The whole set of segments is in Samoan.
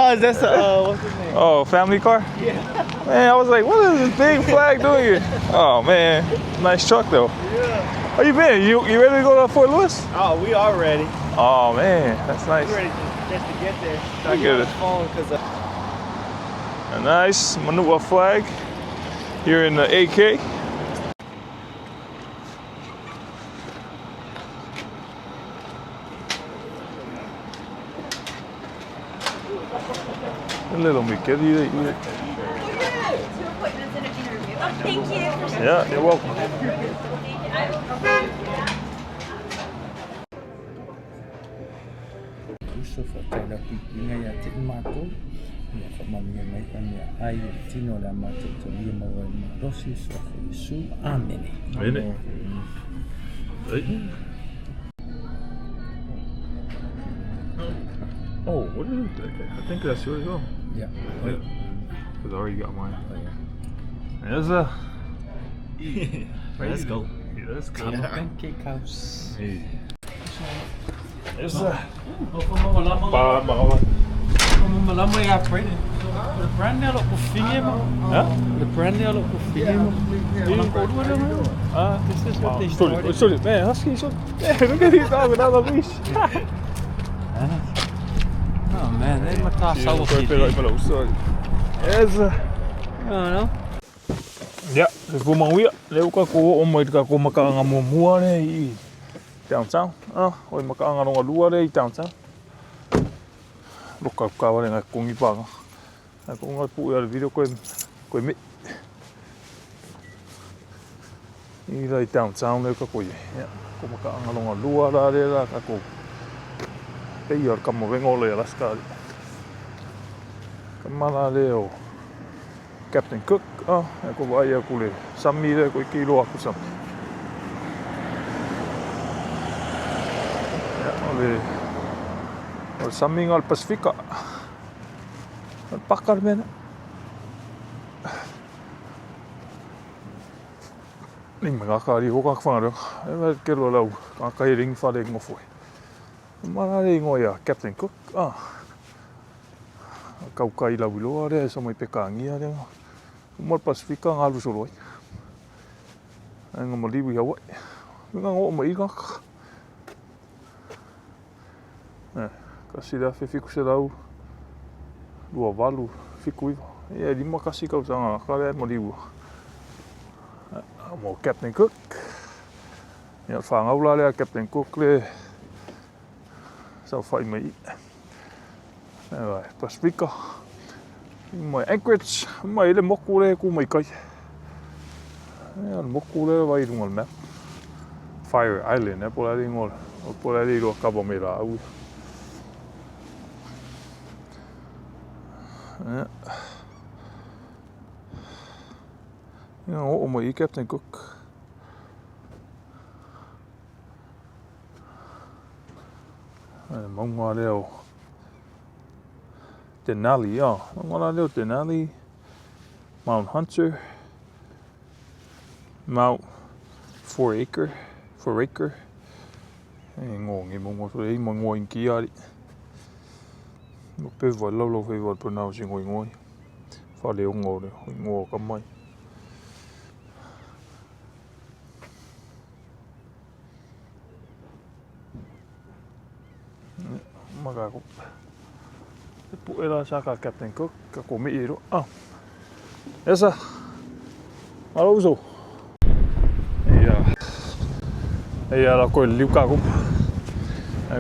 realized that's a, what's his name? Oh, family car? Yeah. Man, I was like, what is this big flag doing here? Oh man, nice truck though. Yeah. How you been? You ready to go to Fort Lewis? Oh, we are ready. Oh man, that's nice. We're ready just to get there. So I I get got it. his phone because A nice Manu'a flag here in the AK. A little Mickey. Two appointments and an interview. Oh, thank you. For Yeah, you're welcome. Thank you. I will- Uso whataira pipiinga ia te mātou, mea whamania mai ka mea ai e tino la mātou tō ia maua i marosi, soa fo Isu. Amene. Amen. Oh, what is it? Okay, I think that's yours though. Yeah. Because I already got mine. Oh, yeah. There's a. Let's go. Yeah, let's go. Pancake house. Hey. There's a. Ba, ba, ba. Malama ia Brandon. Le Brandon lo kufinge mo. Huh? Le Brandon lo kufinge mo. Ah, This is what they sorry, started. sorry, man, husky, sorry. Yeah, look at these dogs without a leash. Oh man, they mata sawa Sorry. There's a. No, no. Ya, se fumauia, le uka ko o mai ka ko makaanga mua le i downtown. Ah, o makaanga ronga lua le i downtown. Loka ka wale ngai kongi panga. Ngai konga pu ia le video koe koe me. I la i downtown le ka koe. Ya, ko makaanga ronga lua la le la ka ko. Te ia ka mo vengo le Alaska. Ka mana le o Captain Cook, ah, e ko vai aku le sami le ko ki loa ku sami. Ja, o le sami ngal Pasifika. O le paka le mena. Ni me ngā kāri hoka ka whangareo. E mea ke loa lau, ngā kai ringi whare ngofoi. Mana le ingoa ia Captain Cook, ah. Kau kai lau i loa rea, sa mai peka angia rea. Uma le Pasifika ngā alu solo ai. Ai ngā maliu i Hawaii. Me ngā ngō mai ngā. Eh, kasi le afe fiku se lau, 2879. Ia, lima kasi kau sanga, ka lea maliu. Mo Captain Cook. Ia, whangau la lea Captain Cook le sau whai mai i. Vai, Pasifika. Mai Anchorage, mai le moku le ku mai kai. Ia, le moku le vai runga le map. Fire Island, e po la ingoa. O po la iroa kapa me la au. Ia. Ia, o mai i Captain Cook. E, maunga lea o Denali, ia. Maunga la lea o Denali, Mount Hunter, Mount Foraker, Foraker. E ngō ngi maunga so e ima ngō inki ari. Mo pe vai lau lau whai vai pronounce ngō ngō. Whale o ngō le, ngō ka mai. Maka ko. Te pu e la sa ka Captain Cook, ka ko me iro. Ah. Esa. Malo uso. Ia. Ia la ko liu ka ko.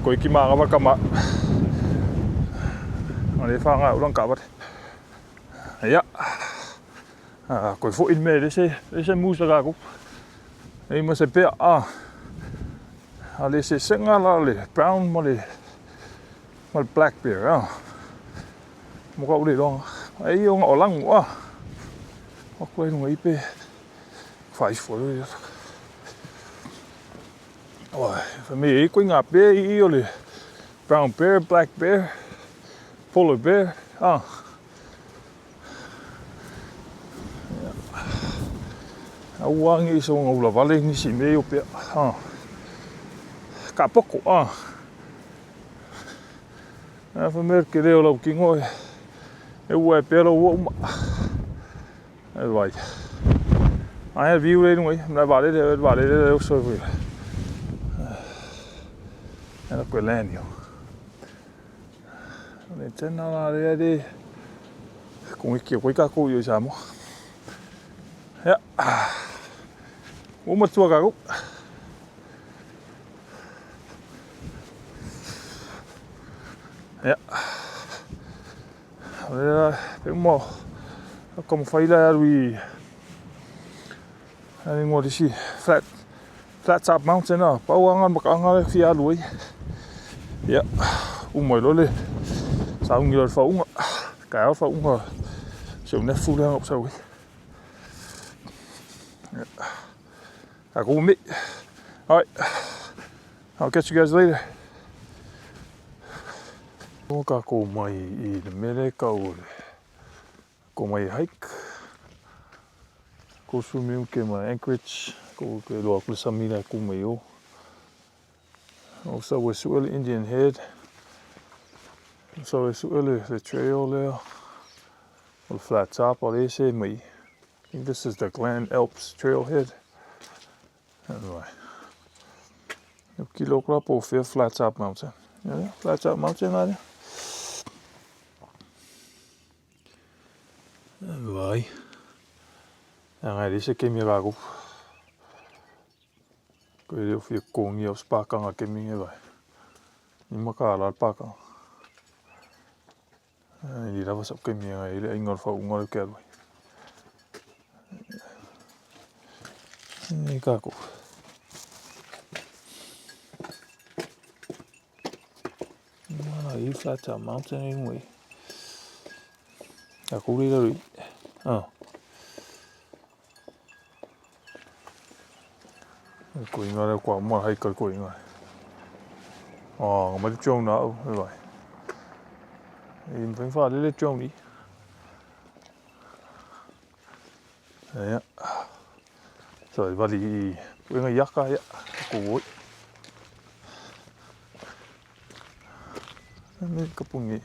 Ko iki ma ngava ka ma. Le fa nga ulang ka ba. Ia. Ah, ko fo in me le se le se musa ka ko. E ma se pe ah. A le se senga la le brown mo le mo le black bear ah. Mo ka ule longa. Ai o nga olangu ah. O ko e ngai pe fai fo le. Oi, fa me e ko ngā pe i o le brown bear, black bear, polar bear. Ah. Au angi so ngā ula vale ngi si me o pe. Ah. Ka poko ah. A fa me ke leo lau ki ngoi. E ua e pea lo ua uma. E vai. Ai e viu le nui, na vale le vale le o so fui. E la koe lani o. Le tena la le de. Kung iki o ka ko yo sa mo. Ya. Uma tua ka ko. Ya. Pe mo como faila alu i ngoa disi flat flat top mountain a pau anga makanga le fia alu ai. Ya. Uma i le saungi le faunga. Ka faunga. Se un fu le ngop sa ui. Ka go me. All right. I'll catch you guys later. O ka ko mai i le mele ka o le ko mai hike. Ko su miu ke mai Anchorage. Ko ke loa ku samira ku mai o. O sa we su ele Indian Head. Sa we su ele the trail there. O le flat top o le se mai. I think this is the Glen Alps trailhead. Anyway. Kilo kula po fia flat top mountain. Yeah, flat top mountain la. Vai. Ngai le se ke mi ragu. Ko le fia kongi o spakanga ke mi vai. Ni maka la paka. Ai ni lava sa ke mi ngai le ingol fa ungol ke vai. Ni ka ko. I flat top mountain anyway. A ko le ri. Oh. Ko inga le kwa mo hai ko inga. Oh, ma le drone na o vai. I mfin fa le drone i. Ja. Så det var lige inga jakka ja. Ko voi. Me kapungi.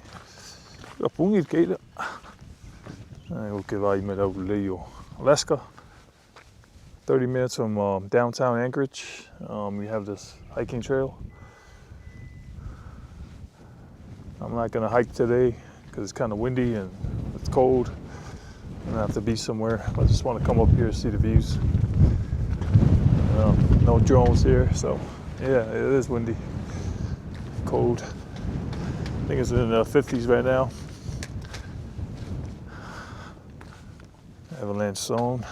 Kapungi ke ila. Ai o ke vai me lau le o Alaska. 30 minutes from downtown Anchorage. We have this hiking trail. I'm not gonna hike today because it's kind of windy and it's cold. I'm gonna have to be somewhere. I just want to come up here and see the views. No drones here, so yeah, it is windy, cold. I think it's in the 50s right now. Avalanche zone.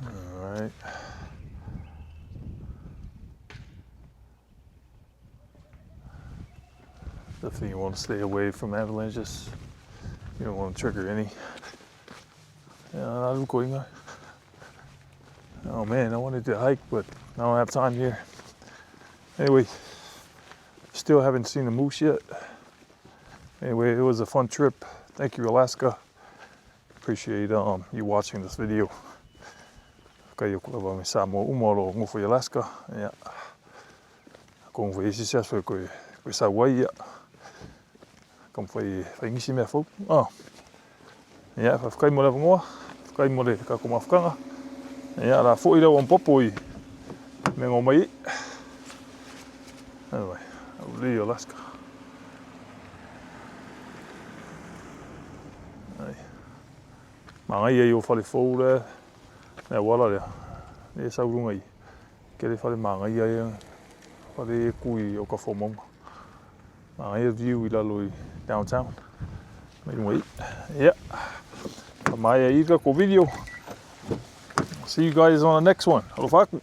All right. Definitely you want to stay away from avalanches. You don't want to trigger any. Yeah, I'm going. Oh man, I wanted to hike, but I don't have time here. Anyway, still haven't seen the moose yet. Anyway, it was a fun trip. Thank you, Alaska. Appreciate you watching this video. Alaska. Yeah. Yeah, whai mo le ngoa, whai mo le ka ko mafukanga. Yeah, la fo i lau popo i me ngō mai. Anyway, Uli Alaska. Ai. Mangai e o whare fō le, e wala lea. E saurunga i. Ke le whare mangai ai whare e kui o ka whomonga. Mangai e view i lalo i downtown. Mai runga i. Yeah. Mai e ika ko video. See you guys on the next one. Alofa aku.